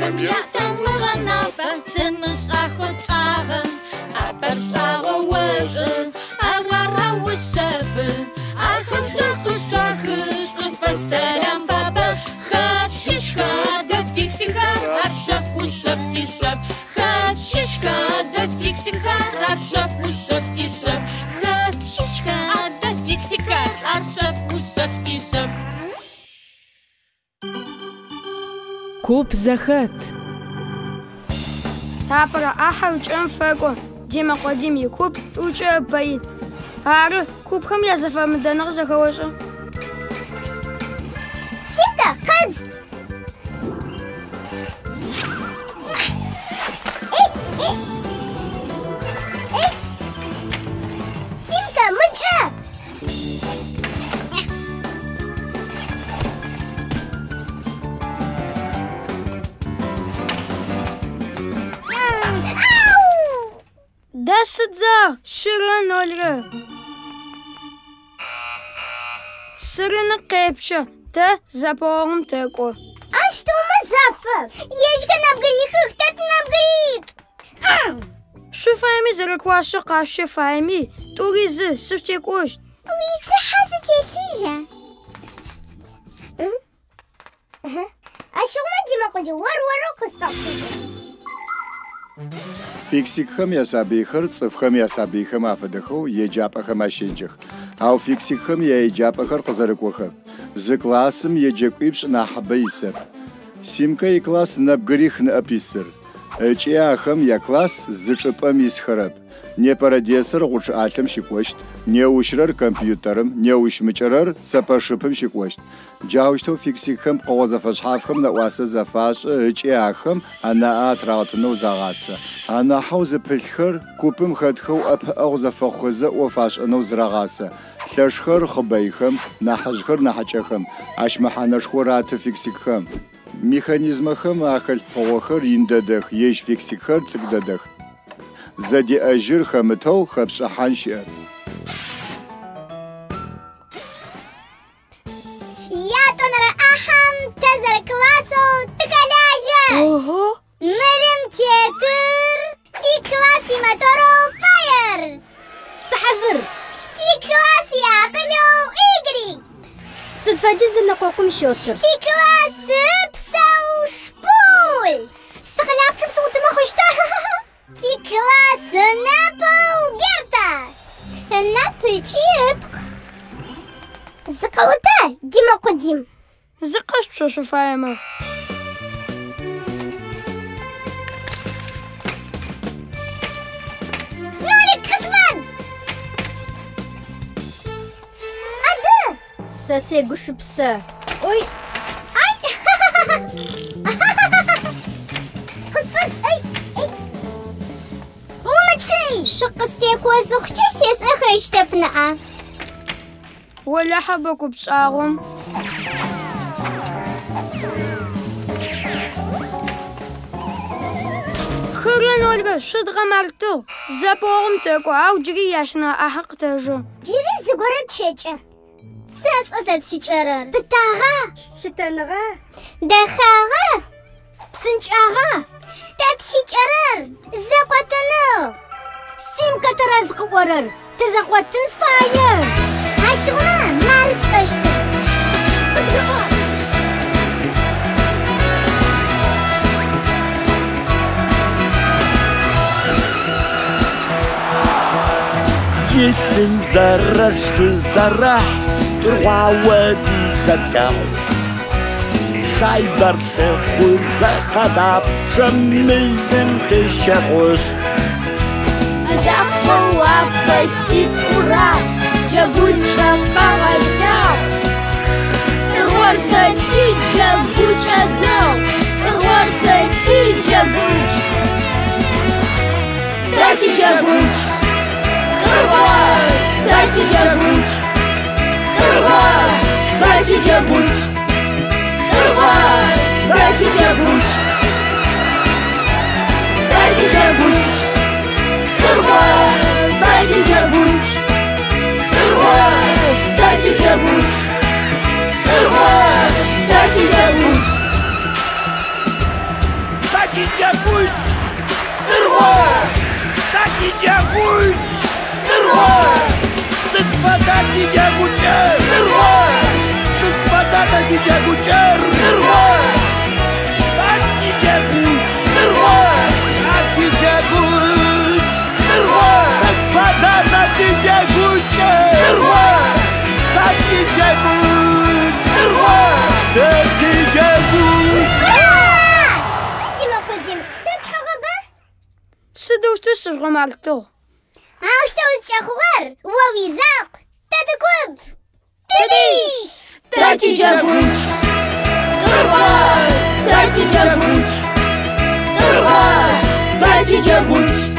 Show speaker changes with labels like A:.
A: Фиксикхэм ятамыгъэ нафэ, сымышӏахэу тшӏагъэ. ӏапэр шӏагъо ошӏы, ар араушъэфы. Ахэм шӏу къышъуахы, шӏуфэс сэлам фабэ. Хэт щыщха адэ фиксикхэр, ар шъэф ушъэф тишъэф. Хэт щыщха адэ фиксикхэр, ар шъэф ушъэф тишъэф. Хэт щыщха адэ фиксикхэр, ар шъэф ушъэф тишъэф.
B: Куп зэхэт.
C: Апэрэ ӏахьэр кӏэм фэкӏо. Димэ Къодим икуп тӏукӏэ ыпэ ит. Ары, купхэм язэфэмыдэныгъэ зэхэошӏэ.
D: Симка, къэдз! Симка, мыкӏэ!
C: Дэ сыдзагъ, 3-0. Сырынэ къепщэ, тэ зэпыогъум тэкӏо.
D: Ащ тӏомэ зафэ. Ежьхэр нэбгырихых, тэ тынэбгыритӏу.
C: Шъуфаеми зэрэклассэу къашъущэ фаеми, тӏури зы, сышъутекӏощт.
D: Уицыхьэ зытелъыжьа? Ащыгъумэ Димэ Къоджэ ор-орэу къысфэхъужьы.
E: Фиксикхэм ясабыйхэр цӏыфхэм ясабыйхэм афэдэхэу еджапӏэхэм ащеджэх. Ау фиксикхэм яеджапӏэхэр къызэрыкӏохэп. Зы классым еджэкӏуипшӏ нахьыбэ исэп. Симкэ икласс нэбгырих ныӏэп исыр. Ыкӏи ахэм якласс зы чӏыпӏэм исхэрэп. Непэрэ десэр гъучӏыӏалъэм щыкӏощт, неущрэр компьютерым, неущмыкӏэрэр сэпэшыпым щыкӏощт. Джаущтэу фиксикхэм пкъыгъо зэфэшъхьафхэм нэӏуасэ зэфашӏы ыкӏи ахэм анаӏэ атырагъэтынэу загъасэ. Анахьэу зыпылъхэр купым хэтхэу ӏэпыӏэгъу зэфэхъузэ ӏоф ашӏэнэу зырагъасэ. Лъэшхэр хъыбэйхэм, нахьыжъхэр нахьыкӏэхэм. Ащ мэхьанэшхо раты фиксикхэм. Механизмэхэм ахэлъ пкъыгъохэр ин дэдэх, ежь фиксикхэр цӏыкӏу дэдэх. Зэдеӏэжьыр хэмытэу хэпшӏыхьан щыӏэп.
D: Ятӏонэрэ ӏахьэм тэ зэрэклассэу тыхэлажьэ.
C: Ого!
D: Мылым тетыр тикласс имоторэу Фаер.
F: Сыхьазыр.
D: Тикласс иакъылэу Игрек.
F: Сыд фэдиз зэнэкъокъум щотыр?
D: Тикласс ыпсэу Шпул. Сыкъэлапчъэм сыутымэ хъущта? Тикласс ынапэу Герта. Ынап ыкӏи ыпкъ. Зыкъэута, Димэ Къодим.
C: Зыкъэшъущэ шъуфаемэ.
D: Нолик, къысфэд! Адэ!
F: Сэ сегушыпсэ. Ой!
D: Ай! Къысфэд! Ай! Ай! Умычъый! Шъукъыстекӏо зыхъукӏэ сешӏэхэщтэп ныӏа.
C: Олахьэ бэ купшӏагъом. 3-0, шъудгъэмартыгъ. Зэпыогъум тэкӏо, ау джыри ящэнэрэ ӏахьэр къытэжэ.
D: Джыри зыгорэ тщэкӏэ. Сэшӏэ тэ тщыкӏэрэр. Пытагъа?
F: Лъытэныгъа?
D: Дэхагъа? Псынкӏагъа? Тэ тщыкӏэрэр зэкъотыныгъ.
F: Симка тэрэз къыӏорэр. Тызэкъотын фае.
D: Ащыгъумэ мары тшӏэщтыр. Къыдгурыӏо.
G: Илъым зэрэшхы зэрэхь, тӏыргъуао дызэдэхъу. Шайбэр лъыхъузэ хъадапчъэм мылым къыщэхъушъ.
A: Сызафэу апэ сит, ура! Джэгукӏэ къэгъэлъагъу. Тӏыргъор тэ тиджэгукӏэ дэгъу. Тӏыргъор тэ тиджэгукӏ. Тэ тиджэгукӏ. Тӏыргъор тэ тиджэгукӏ. Тӏыргъор тэ тиджэгукӏ. Тӏыргъор тэ тиджэгукӏ. Тэ тиджэгукӏ. Тӏыргъор тэ тиджэгукӏ. Тӏыргъор тэ
G: тиджэгукӏ! Тыргъо! Тэ тиджэгукӏ! Тыргъо! Сыд фэда тиджэгукӏэр? Тыргъо! Сыд фэда тэ тиджэгукӏэр? Тыргъо! Тэ тиджэгукӏ! Тыргъо! Тэ тиджэгукӏ! Тыргъо! Сыд фэда тэ тиджэгукӏэр? Тыргъо! Тэ тиджэгукӏ! Тыргъо! Тэ тиджэгукӏ!
D: Сыд, Темэкъо Джым, тэ тхьыгъэба?
C: Сыдэущтэу сыжъугъэмалтыгъ?
D: Аущтэу узкӏэхъугъэр о уизакъу, тэ тыкуп! Тыдищ!
A: Тэ тиджэгукӏ! Тыргъо! Тэ тиджэгукӏ! Тыргъо! Тэ тиджэгукӏ!